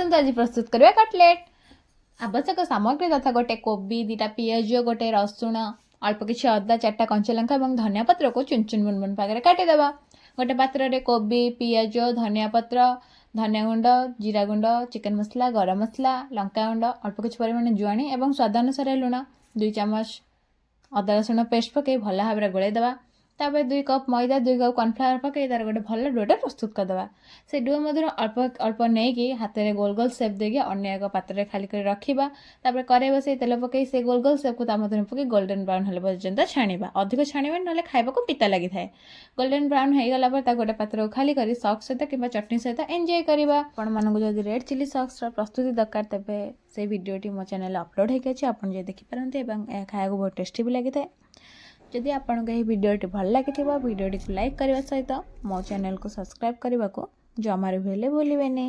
ଆସନ୍ତୁ, ଆଜି ପ୍ରସ୍ତୁତ କରିବା କଟଲେଟ୍। ଆବଶ୍ୟକ ସାମଗ୍ରୀ ତଥା ଗୋଟେ କୋବି, 2ଟା ପିଆଜ, ଗୋଟେ ରସୁଣ, ଅଳ୍ପ କିଛି ଅଦା, ଚାରିଟା କଞ୍ଚା ଲଙ୍କା ଏବଂ ଧନିଆ ପତ୍ରକୁ ଚୁନ ଚୁନ ମୁନ ମୁନ ପାଗରେ କାଟିଦେବା। ଗୋଟେ ପାତ୍ରରେ କୋବି, ପିଆଜ, ଧନିଆ ପତ୍ର, ଧନିଆ ଗୁଣ୍ଡ, ଜିରା ଗୁଣ୍ଡ, ଚିକେନ ମସଲା, ଗରମ ମସଲା, ଲଙ୍କା ଗୁଣ୍ଡ, ଅଳ୍ପ କିଛି ପରିମାଣ ଜୁଆଣି ଏବଂ ସ୍ୱାଦ ଅନୁସାରେ ଲୁଣ, 2 ଚାମଚ ଅଦା ରସୁଣ ପେଷ୍ଟ ପକାଇ ଭଲ ଭାବରେ ଗୋଳାଇ ଦେବା। ତାପରେ 2 କପ୍ ମଇଦା, 2 କପ୍ କର୍ଣ୍ଣଫ୍ଲାୱାର ପକାଇ ତାର ଗୋଟେ ଭଲ ଡୋଟା ପ୍ରସ୍ତୁତ କରିଦେବା। ସେ do ମଧ୍ୟରୁ ଅଳ୍ପ ଅଳ୍ପ ନେଇକି ହାତରେ ଗୋଲ ଗୋଲ ସେପ୍ ଦେଇକି ଅନ୍ୟ ଏକ ପାତ୍ରରେ ଖାଲି କରି ରଖିବା। ତାପରେ କରେଇ ବସେଇ ତେଲ ପକାଇ ସେ ଗୋଲ ଗୋଲ ସେପ୍କୁ ତା ମଧ୍ୟରେ ପକାଇ ଗୋଲ୍ଡେନ୍ ବ୍ରାଉନ୍ ହେଲା ପର୍ଯ୍ୟନ୍ତ ଛାଣିବା। ଅଧିକ ଛାଣିବା, ନହେଲେ ଖାଇବାକୁ ପିତା ଲାଗିଥାଏ। ଗୋଲ୍ଡେନ୍ ବ୍ରାଉନ୍ ହେଇଗଲା ପରେ ତାକୁ ଗୋଟେ ପାତ୍ରକୁ ଖାଲି କରି ସସ୍ ସହିତ କିମ୍ବା ଚଟଣି ସହିତ ଏନ୍ଜୟ କରିବା। ଆପଣମାନଙ୍କୁ ଯଦି ରେଡ୍ ଚିଲି ସସ୍ର ପ୍ରସ୍ତୁତି ଦରକାର, ତେବେ ସେଇ ଭିଡ଼ିଓଟି ମୋ ଚ୍ୟାନେଲରେ ଅପଲୋଡ଼ ହେଇକି ଅଛି, ଆପଣ ଯାଇ ଦେଖିପାରନ୍ତି ଏବଂ ଏହା ଖାଇବାକୁ ବହୁତ ଟେଷ୍ଟି ବି ଲାଗିଥାଏ। ଯଦି ଆପଣଙ୍କୁ ଏହି ଭିଡ଼ିଓଟି ଭଲ ଲାଗିଥିବ, ଭିଡ଼ିଓଟିକୁ ଲାଇକ୍ କରିବା ସହିତ ମୋ ଚ୍ୟାନେଲକୁ ସବସ୍କ୍ରାଇବ୍ କରିବାକୁ ଜମାରୁ ବି ହେଲେ ଭୁଲିବେନି।